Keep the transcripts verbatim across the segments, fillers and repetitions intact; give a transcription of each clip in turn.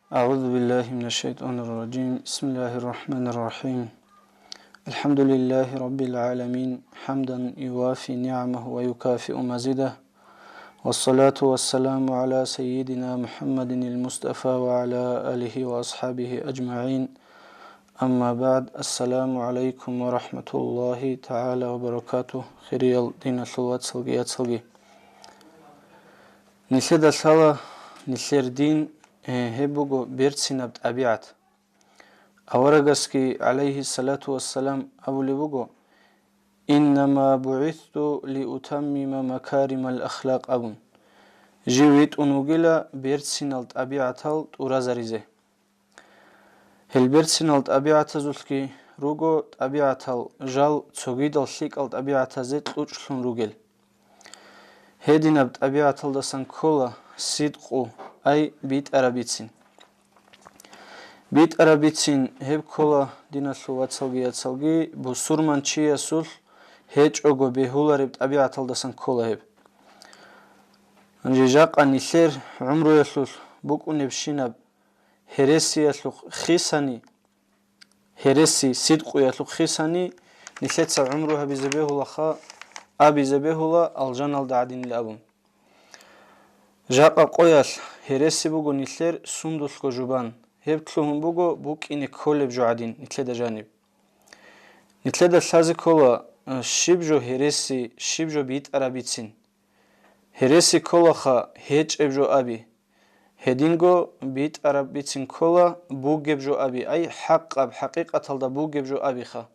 أعوذ بالله من الشيطان الرجيم. بسم الله الرحمن الرحيم. الحمد لله رب العالمين، حمدا يوافي نعمه ويكافئ مزيده. والصلاة والسلام على سيدنا محمد المصطفى وعلى آله وأصحابه أجمعين. أما بعد. السلام عليكم ورحمة الله تعالى وبركاته. Хириял диналъул вацалги яцалги. Нилъеда лъала нилъер дин, э, гьеб буго берцинаб тӀабигӀат. Аварагасги, гӀалайгьиссалату вассалам, абулеб буго: «Иннама бугӀисту лиутаммима макаримал ахлакъ», – абун. Жив витӀун вугила берцинал тӀабигӀатал тӀуразаризе. Гьел берцинал тӀабигӀатазулъги руго тӀабигӀатал жал цогидал лъикӀал тӀабигӀатазе кьучӀлъун ругел. Гьединаб тӀабигӀаталдасан ккола сидкъу, ай битӀарабицин. БитӀарабицин гьеб ккола, диналъул вацалги яцалги, бусурманчиясулъ гьечӀого бегьулареб тӀабигӀаталдасан ккола гьеб. Гьанже жакъа нилъер гӀумруялъулъ букӀунебщинаб гьересиялъухъ хисани, гьереси сидкъуялъухъ хисани, нилъеца гӀумру гьабизе бегьулаха, абизе бегьула алжаналда гӀадинил абун. Жакъа къоялъ гьереси буго нилъер сундулъго жубан, гьеб лъугьун буго букӀине кколеб жо гӀадин нилъеда жаниб. Нилъеда лъазе ккола, э, щиб жо гьереси, щиб жо битӀарабицин. Гьереси кколаха гьечӀеб жо аби. Гьединго битӀарабицин ккола бугеб жо аби, ай хӀакъаб, хӀакъикъаталда бугеб жо абиха.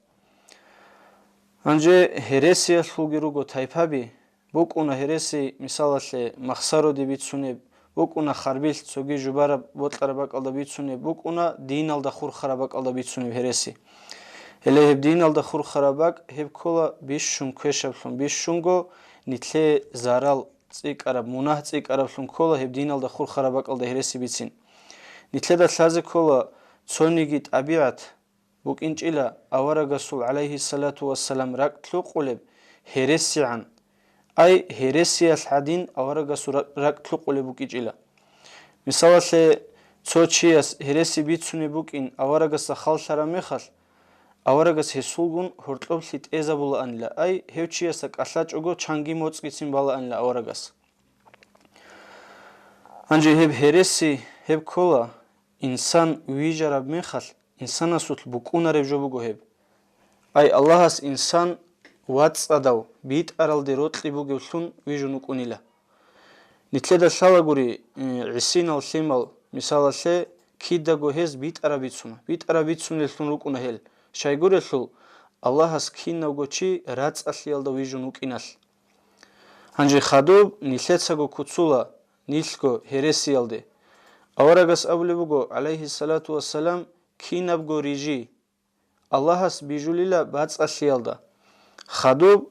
Гьанже гьересиялъулги руго тайпаби, букӀуна гьереси, мисалалъе, махсароде бицунеб, букӀуна харбилъ цоги жубараб бокьараб бакӀалда бицунеб, букӀуна диналда хурхараб бакӀалда бицунеб гьереси. Гьеле гьеб диналда хурхараб бакӀ гьеб ккола бищун квешаблъун, бищунго нилъее зарал цӀикӀкӀараб, мунагь цӀикӀкӀараблъун ккола гьеб диналда хурхараб бакӀалда гьереси бицин. Нилъеда лъазе ккола цониги тӀабигӀат букӀинчӀила аварагасул, гӀалайгьиссалату вассалам, ракӀ лъукъулеб гьересигӀан, ай гьересиялъ гӀадин аварагасул ракӀ, ракӀ лъукъулеб букӀичӀила. Мисалалъе, цо чияс гьереси бицунеб букӀин аварагасда халлъараб мехалъ, аварагас гьесулгун гьоркьоблъи тӀезабулаанила, ай гьев чиясда кӀалъачӀого чанги моцӀгицин балаанила аварагас. Гьанже гьеб гьереси гьеб ккола, инсан вижараб мехалъ, инсанасулъ букӀунареб жо буго гьеб. Ай Аллагьас инсан вацӀцӀадав, битӀаралде рокьи бугевлъун вижун вукӀунила. Нилъеда лъалагури, э, гӀисинал лъимал, мисалалъе, кидаго гьез битӀараб бицуна. БитӀараб бицунеллъун рукӀуна гьел, щайгурелъул Аллагьас кинавго чи рацӀцӀалъиялда вижун вукӀиналъ. Гьанже хадуб нилъецаго куцула, нилъго гьересиялде. Аварагас абулеб буго, гӀалайгьиссалату вассалам, кинабго рижи Аллагьас бижулила бацӀцӀалъиялда. Хадуб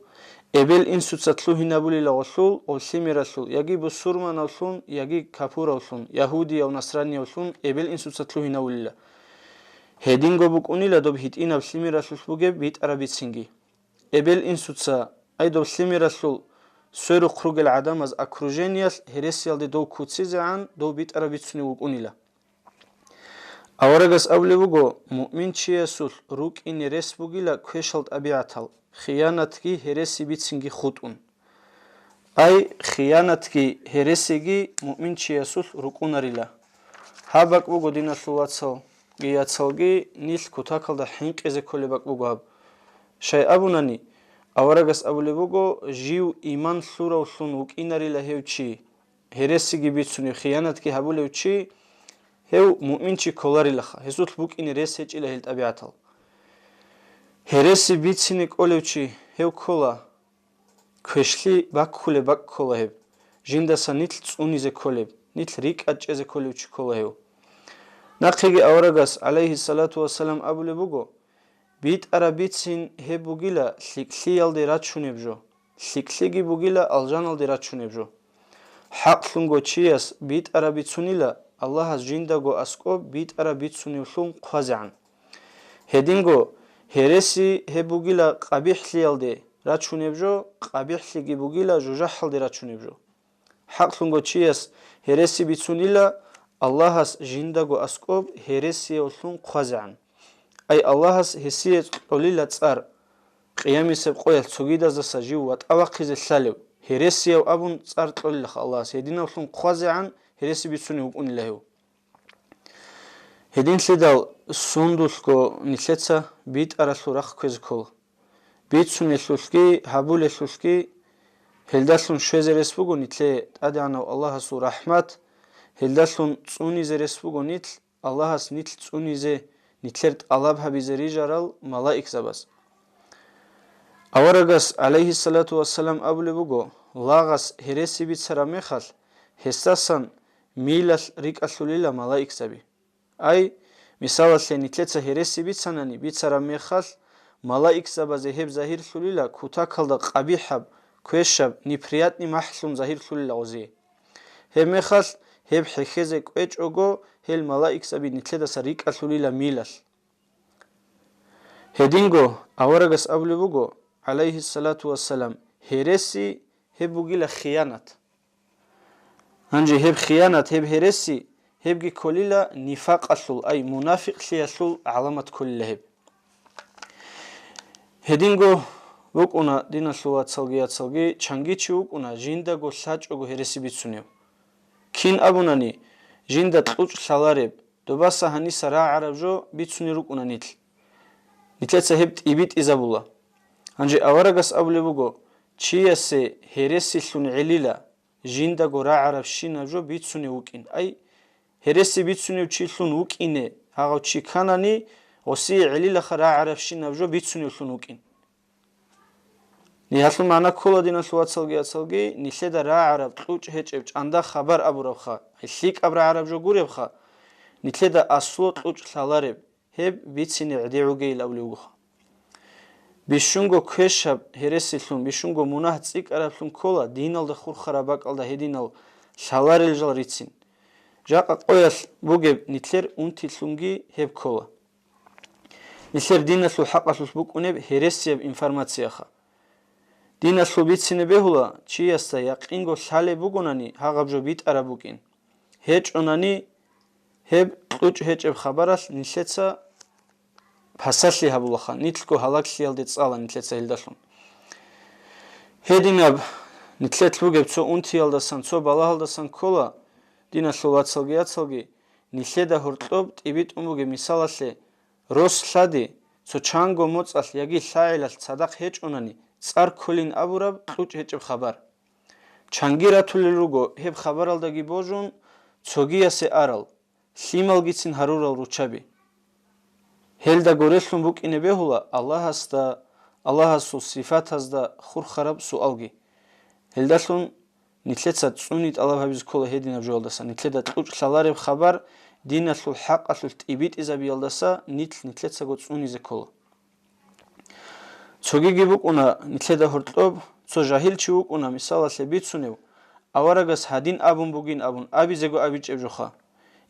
эбел-инсуца лъугьинабулила гъолъул, гъол лъимералъул, яги бусурманавлъун, яги капуравлъун, ягьудияв-насраниявлъун эбел-инсуца лъугьинавулила. Гьединго букӀунила доб гьитӀинаб лъимералъулъ бугеб битӀарабицинги. Эбел-инсуца, ай доб лъимералъул сверухъ ругел гӀадамаз окружениялъ гьересиялде дов куцизегӀан дов битӀараб бицунев вукӀунила. Аварагас абулеб буго, муъминчиясулъ рукӀине рес бугила квешал тӀабигӀатал, хиянатги гьереси бицинги хутӀун. Ай, хиянатги гьересиги муъминчиясулъ рукӀунарила. Гьаб бакӀ буго, диналъул вацалги яцалги, нилъ кутакалда хӀинкъизе кколеб бакӀ буго гьаб. Щай абунани, аварагас абулеб буго, жив иман лъуравлъун вукӀинарила гьев чи, гьересиги бицунев, хиянатги гьабулев чи, гьев муъминчи кколарилаха, гьесулъ букӀине рес гьечӀила гьел тӀабигӀатал. Гьереси бицине кӀолев чи гьев ккола, квешлъи баккулеб бакӀ ккола гьеб, жиндаса нилъ цӀунизе кколеб, нилъ рикӀкӀад чӀезе кколев чи ккола гьев. Нахъеги аварагас, гӀалайгьиссалату вассалам, абулеб буго, битӀараб бицин гьеб бугила лъикӀлъиялде рачунеб жо, лъикӀлъиги бугила алжаналде рачунеб жо. ХӀакълъунго чияс битӀараб бицунила Аллагьас жиндаго аскӀоб битӀараб бицуневлъун хъвазегӀан. Гьединго, гьереси гьеб бугила къабихӀлъиялде рачунеб жо, къабихӀлъиги бугила жужахӀалде рачунеб жо. ХӀакълъунго чияс гьереси бицунила Аллагьас жиндаго аскӀоб гьересиявлъун хъвазегӀан. Ай Аллагьас гьесие кьолила цӀар, къиямисеб къоялъ цогидаздаса жив ватӀа вахъизе лъалев, гьересияв абун цӀар кьолилаха Аллагьас, гьединавлъун хъвазегӀан гьереси бицунев вукӀунила гьев. Гьединлъидал сундулъго нилъеца битӀаралъул рахъ кквезе ккола. Бицунелъулъги гьабулелъулъги гьелдалъун щвезе рес буго нилъее ТӀадегӀанав Аллагьасул рахӀмат, гьелдалъун цӀунизе рес буго нилъ, Аллагьас нилъ цӀунизе, нилъер тӀалаб гьабизе рижарал малаикзабаз. Аварагас, гӀалайгьиссалату вассалам, абулеб буго: «Лагъас гьереси бицараб мехалъ, гьесдасан милалъ рикӀкӀалъулила малаикзаби». Ай, мисалалъе, нилъеца гьереси бицанани бицараб мехалъ, малаикзабазе гьеб загьирлъулила кутакалда къабихӀаб, квешаб, неприятный махӀлъун загьирлъулила гъозие. Гьеб мехалъ, гьеб хӀехьезе кӀвечӀого, гьел малаикзаби нилъедаса рикӀкӀалъулила милалъ. Гьединго аварагас абулеб буго, гӀалайгьиссалату вассалам, гьереси гьеб бугила хиянат. Гьанже гьеб хиянат, гьеб гьереси, гьебги кколила нифакъалъул, ай мунафикълъиялъул гӀаламат кколила гьеб. Гьединго вукӀуна, диналъул вацалги яцалги, чанги чи вукӀуна жиндаго лъачӀого гьереси бицунев. Кин абунани, жинда кьучӀ лъалареб, добаса гьаниса рагӀараб жо бицунел рукӀуна нилъ. Нилъеца гьеб тӀибитӀизабула. Гьанже аварагас абулеб буго, чиясе гьересилъун гӀелила жиндаго рагӀарабщинаб жо бицунев вукӀин. Ай, гьереси бицунев чилъун вукӀине гьагъав чи кканани, гъосие гӀелилаха рагӀарабщинаб жо бицуневлъун вукӀин. Гьелъул магӀна ккола, диналъул вацалги яцалги, нилъеда рагӀараб, кьучӀ гьечӀеб, чӀанда хабар абурабха, лъикӀаб рагӀараб жо гуребха, нилъеда аслу кьучӀ лъалареб, гьеб бицине гӀедегӀугейил абулев вугоха. Бищунго квешаб гьересилъун, бищунго мунагь цӀикӀкӀараблъун ккола диналда хурхараб бакӀалда гьединал лъаларел жал рицин. Жакъа къоялъ бугеб нилъер унтилъунги гьеб ккола. Нилъер диналъул хӀакъалъулъ букӀунеб гьересияб информацияха. Диналъул бицине бегьула, чиясда якъинго лъалеб бугонани гьагъаб жо битӀараб букӀин. ГьечӀонани гьеб кьучӀ гьечӀеб хабаралъ нилъеца пасалъи гьабулаха, нилъго гьалаглъиялде цӀала нилъеца гьелдалъун. Гьединаб нилъелъ бугеб цо унтиялдасан, цо балагьалдасан ккола, диналъул вацалги яцалги, нилъеда гьоркьоб тӀибитӀун бугеб мисалалъе, рос лъади, цо чанго моцӀалъ яги лъагӀелалъ цадахъ гьечӀонани, цӀар кколин абураб кьучӀ гьечӀеб хабар. Чанги ратулел руго гьеб хабаралдаги божун, цогиясе арал, лъималгицин гьарурал руччаби. Гьелда горелъун букӀине бегьула Аллагьасда, Аллагьасул сифатазда хурхараб суалги. Гьелдалъун нилъеца цӀуни тӀалаб гьабизе ккола гьединаб жоялдаса, нилъеда кьучӀ лъалареб хабар диналъул хӀакъалъулъ тӀибитӀизабиялдаса нилъ нилъецаго цӀунизе ккола. Цогиги букӀуна нилъеда гьоркьоб, цо жагьил чи вукӀуна, мисалалъе бицунев, аварагас гьадин абун бугин абун абизего абичӀеб жоха.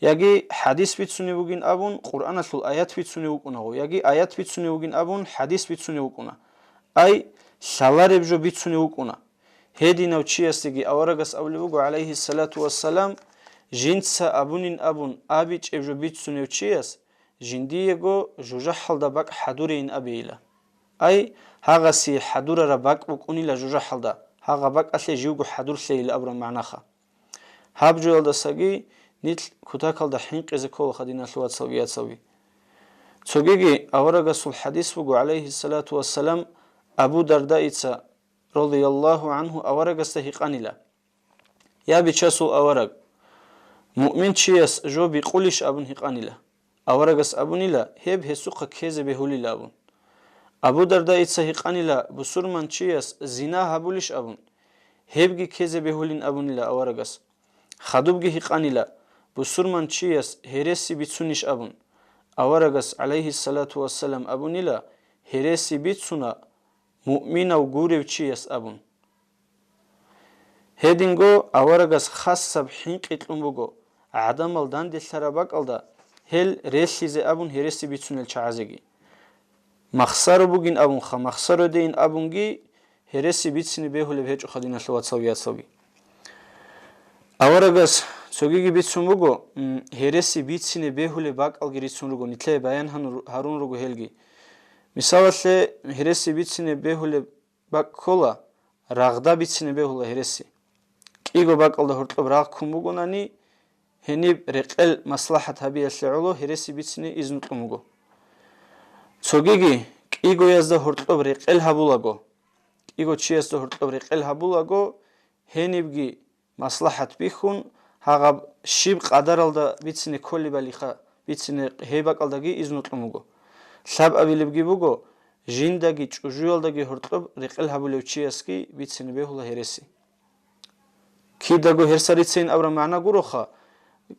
Яги хӀадис бицунев вугин абун, Къуръаналъул аят бицунев вукӀунагъо, яги аят бицунев вугин абун, хӀадис бицунев вукӀуна. Ай, лъалареб жо бицунев вукӀуна. Гьединав чиясдеги аварагас абулеб буго, гӀалайгьиссалату вассалам, жинца абунин абун абичӀеб жо бицунев чияс жиндиего жужахӀалда бакӀ хӀадурейин абейила. Ай, гьагъасе хӀадурараб бакӀ букӀунила жужахӀалда, гьагъа бакӀалъе живго хӀадурлъейила абураб магӀнаха. Гьаб жоялдасаги нилъ кутакалда хӀинкъизе кколаха, диналъул вацалги яцалги. Цогиги аварагасул хӀадис буго, гӀалайгьиссалату вассалам, Абу Дардаица, радияллагьу гӀангьу, аварагасда гьикъанила: «Я, бичасул авараг, муъмин чияс жо бикъулищ?» абун гьикъанила. Аварагас абунила: «Гьеб гьесухъа ккезе бегьулила», абун. Абу Дардаица гьикъанила: «Бусурман чияс зина гьабулищ?» абун. «Гьебги ккезе бегьулин», абунила аварагас. Хадубги гьикъанила: «Бусурман чияс гьереси бицунищ?» абун. Аварагас, гӀалайгьиссалату вассалам, абунила: «Гьереси бицуна муъминав гурев чияс», абун. Гьединго аварагас хасаб хӀинкъи кьун буго гӀадамал данделъараб бакӀалда гьел релълъизе абун гьереси бицунел чагӀазеги. Махсаро бугин абунха, махсаро дейин абунги гьереси бицине бегьулеб гьечӀоха, диналъул вацалги яцалги. Аварагас Цогиги бицун буго, м, гьереси бицине бегьулеб бакӀалги рицун руго, нилъее баян гьанур-, гьарун руго гьелги. Мисалалъе, гьереси бицине бегьулеб бакӀ ккола, рагъда бицине бегьула гьереси. КӀиго бакӀалда гьоркьоб рагъ ккун бугонани, гьениб рекъел маслахӀат гьабиялъе гӀоло гьереси бицине изну кьун буго. Цогиги, кӀигоязда гьоркьоб рекъел гьабулаго, кӀиго чиясда гьоркьоб рекъел гьабулаго, гьенибги маслахӀат бихьун, гьагъаб щиб къадаралда бицине кколебалиха бицине гьеб бакӀалдаги изну кьун буго. Лъабабилебги буго, жиндаги чӀужуялдаги гьоркьоб рекъел гьабулев чиясги бицине бегьула гьереси. Кидаго гьерсарицейин абураб магӀна гуроха,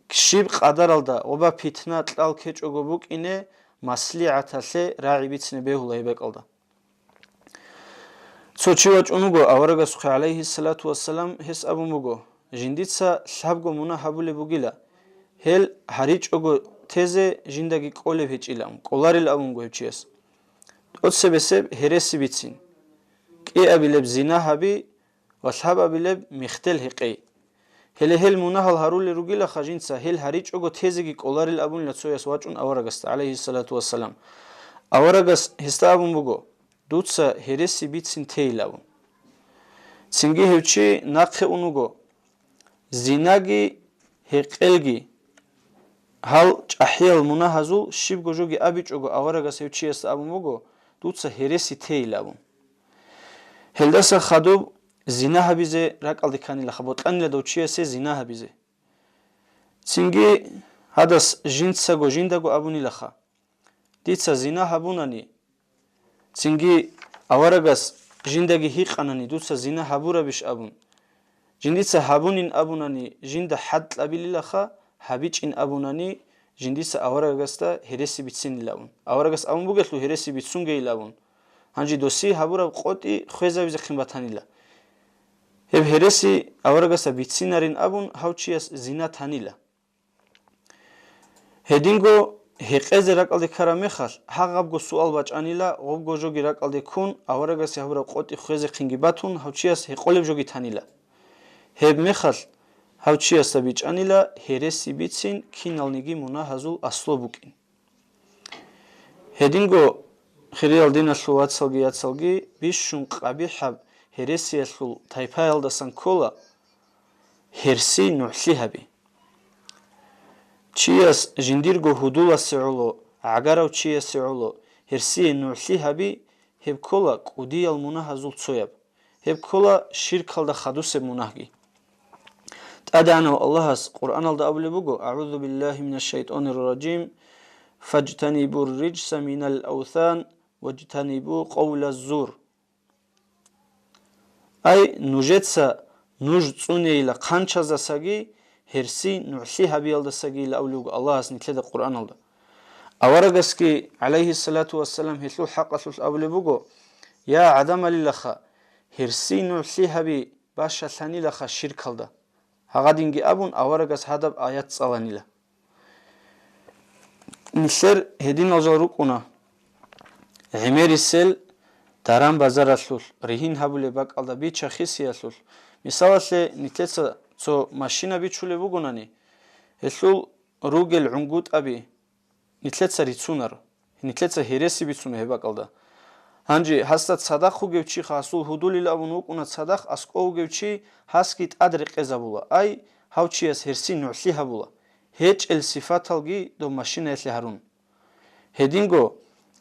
щиб къадаралда гъоба питна кьал ккечӀого букӀине маслигӀаталъе рагӀи бицине бегьула гьеб бакӀалда. Цо чи вачӀун вуго аварагасухъе, гӀалайгьиссалату вассалам, гьес абун буго: «Жиндица лъабго мунагь гьабулеб бугила, гьел гьаричӀого тезе жиндаги кӀолеб гьечӀилан, кӀоларил», абун буго гьев чияс. ТӀоцебесеб гьереси бицин, кӀиабилеб зина гьаби ва лъабабилеб мехтел гьекъей. Гьеле гьел мунагьал гьарулел ругилаха жинца, гьел гьаричӀого тезеги кӀоларил абунила цояс вачӀун аварагасда, гӀалайгьиссалату вассалам. Аварагас гьесда абун буго: «Дуца гьереси бицин тейилавун». Цинги гьев чи нахъе ун вуго, зинаги, гьекъелги, гьал чӀахӀиял мунагьазул щибго жоги абичӀого, аварагас гьев чиясда абун буго: «Дуца гьереси тейилавун». Гьелдаса хадуб зина гьабизе ракӀалде кканилаха, бокьанила дов чиясе зина гьабизе. Цинги гьадас жинцаго жиндаго абунилаха: «Дица зина гьабунани». Цинги аварагас жиндаги гьикъанани: «Дуца зина гьабурабищ?» абун. Жиндица гьабунин абунани, жинда хӀад кьабилилаха, гьабичӀин абунани, жиндица аварагасда гьереси бицинилавун. Аварагас абун бугелъул гьереси бицунгейилавун. Гьанже досие гьабураб къотӀи хвезабизехъин батанила. Гьеб гьереси аварагасда бицинарин абун, гьав чияс зина танила. Гьединго гьекъезе ракӀалде ккараб мехалъ, гьагъабго суал бачӀанила, гъобго жоги ракӀалде ккун, аварагасе гьабураб къотӀи хвезехъинги батун, гьав чияс гьекъолеб жоги танила. Гьеб мехалъ гьав чиясда бичӀчӀанила гьереси бицин киналниги мунагьазул аслу букӀин. Гьединго, хириял диналъул вацалги яцалги, бищун къабихӀаб гьересиялъул тайпаялдасан ккола гьерси нугӀлъи гьаби. Чияс жиндирго гьудуласе гӀоло, гӀагарав чиясе гӀоло гьерсие нугӀлъи гьаби, гьеб ккола кӀудиял мунагьазул цояб. Гьеб ккола ширкалда хадусеб мунагьги. ТӀадегӀанав Аллагьас Къуръаналда абулеб буго: «АгӀузу биллагьи минаш шайтӀанир ражим, фажтанибур риджса минал авсан, важтанибу къавлаз зур». Ай, нужеца нуж цӀунейила хъанчаздасаги, гьерси нугӀлъи гьабиялдасагийила абулеб буго Аллагьас нилъеда Къуръаналда. Аварагасги, гӀалайгьиссалату вассалам, гьелъул хӀакъалъулъ абулеб буго: «Я гӀадамалилаха, гьерси нугӀлъи гьаби бащалъанилаха ширкалда». Гьагъадинги абун, аварагас гьадаб аят цӀаланила. Нилъер гьединал жал рукӀуна гӀемерисел даран-базаралъулъ, ригьин гьабулеб бакӀалда бича-хисиялъулъ. Мисалалъе, нилъеца цо машина бичулеб бугонани, гьелъул ругел гӀунгутӀаби нилъеца рицунар, нилъеца гьереси бицуна гьеб бакӀалда. Гьанже гьасда цадахъ вугев чи, гьасул гьудулил абун вукӀуна цадахъ аскӀов вугев чи, гьасги тӀад рекъезабула, ай, гьав чияс гьерси нугӀлъи гьабула, гьечӀел сифаталги доб машинаялъе гьарун. Гьединго,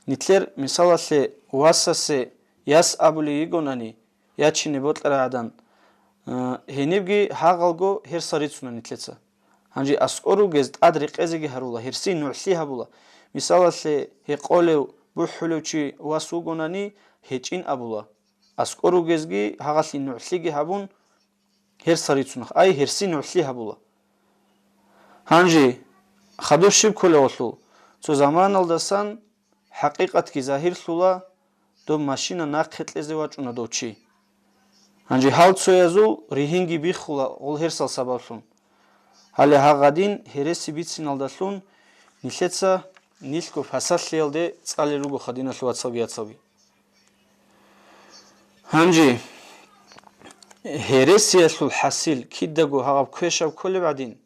нилъер, мисалалъе, васасе яс абулей йигонани, ячине бокьарай гӀадан, а, гьенибги гьагъалго гьерса рицуна нилъеца. Гьанже аскӀор ругез тӀад рекъезеги гьарула, гьерси нугӀлъи гьабула. Мисалалъе, гьекъолев, бухӀулев чи вас вугонани, гьечӀин абула. АскӀор ругезги гьагъалъе нугӀлъиги гьабун, гьерса рицунах, ай, гьерси нугӀлъи гьабула. Гьанже хадуб щиб кколевалъул, цо заманалдасан хӀакъикъатги загьирлъула, доб машина нахъе кьезе вачӀуна дов чи. Гьанже гьал цоязул ригьинги биххула гъол гьерсал сабаблъун. Гьале гьагъадин гьереси бициналдалъун нилъеца нилъго фасалъиялде цӀалел ругоха, диналъул вацалги яцалги. Гьанже гьересиялъул хӀасил кидаго гьагъаб квешаб кколеб гӀадин,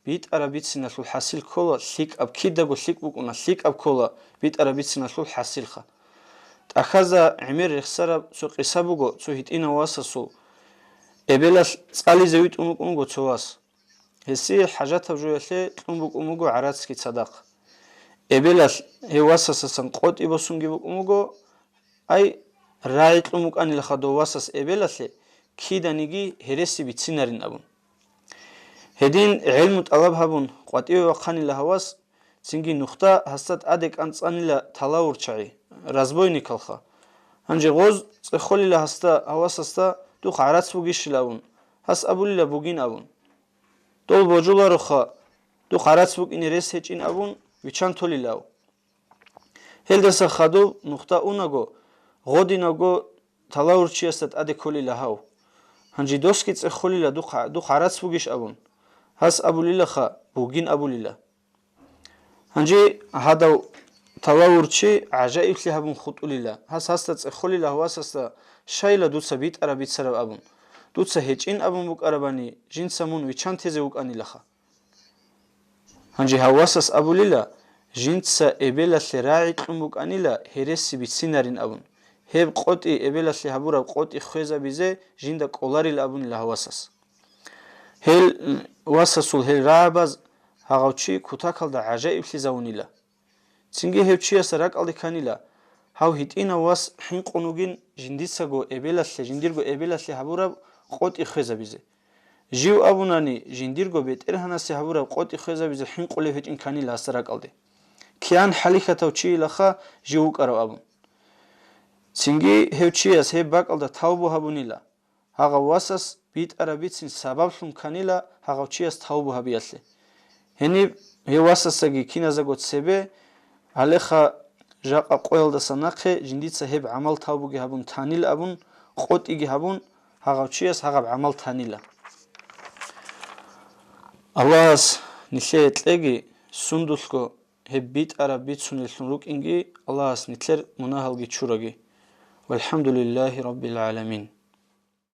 битӀараб бициналъул хӀасил ккола лъикӀаб, кидаго лъикӀ букӀуна, лъикӀаб ккола битӀараб бициналъул хӀасилха. ТӀахьазда гӀемер рехсараб цо къиса буго, цо гьитӀинав васасул. Эбелалъ цӀализе витӀун вукӀун вуго цо вас. Гьесие хӀажатаб жоялъе кьун букӀун буго гӀарацги цадахъ. Эбелалъ гьев васасасан къотӀи босунги букӀун буго, ай, рагӀи кьун букӀанилаха дов васас эбелалъе, киданиги гьереси бицинарин абун. Гьедин гӀелму тӀалаб гьабун, къватӀиве вахъанила гьавас, цинги нухда гьасда тӀаде кӀанцӀанила талавурчагӀи, разбойникалха. Гьанже гъоз цӀехолила гьасда, гьавасасда, духъ гӀарац бугищил абун, гьас абулила бугин абун. Дол божулароха, духъ гӀарац букӀине рес гьечӀин абун, виччан толилав. Гьелдаса хадуб нухда унаго, гъодинавго талавурчиясда тӀаде кколила гьав. Гьанже досги цӀехолила духъ, духъ гӀарац бугищ абун. Гьас абулилаха, бугин абулила. Гьанже гьадав талавурчи гӀажаиблъи гьабун хутӀулила. Гьас гьасда цӀехолила гьавасасда, щайила дуца битӀараб бицараб абун. Дуца гьечӀин абун букӀарабани, жинца мун виччан тезе вукӀанилаха. Гьанже гьав васас абулила, жинца эбелалъе рагӀи кьун букӀанила гьереси бицинарин абун, гьеб къотӀи, эбелалъе гьабураб къотӀи хвезабизе жинда кӀоларил абунила гьав васас. Гьел васасул гьел рагӀабаз гьагъав чи кутакалда гӀажаиблъизавунила. Цинги гьев чиясда ракӀалде кканила, гьав гьитӀинав вас хӀинкъун вугин жиндицаго эбелалъе, жиндирго эбелалъе гьабураб къотӀи хвезабизе. Жив абунани, жиндирго бетӀергьанасе гьабураб къотӀи хвезабизе хӀинкъулев гьечӀин кканила гьасда ракӀалде. Киян хӀалихьатав чийилаха жив вукӀарав абун. Цинги гьев чияс гьеб бакӀалда тавбу гьабунила. Гьагъав васас битӀараб бицин сабаблъун кканила гьагъав чияс тавбу гьабиялъе. Гьениб гьев васасаги киназдаго цебе, гьалеха жакъа къоялдаса нахъе жиндица гьеб гӀамал тавбуги гьабун танил абун, къотӀиги гьабун, гьагъав чияс гьагъаб гӀамал танила. Аллагьас нилъее кьеги, сундулъго гьеб битӀараб бицунеллъун рукӀинги, Аллагьас нилъер мунагьалги чураги. ВалхӀамдулиллагьи раббил гӀаламин.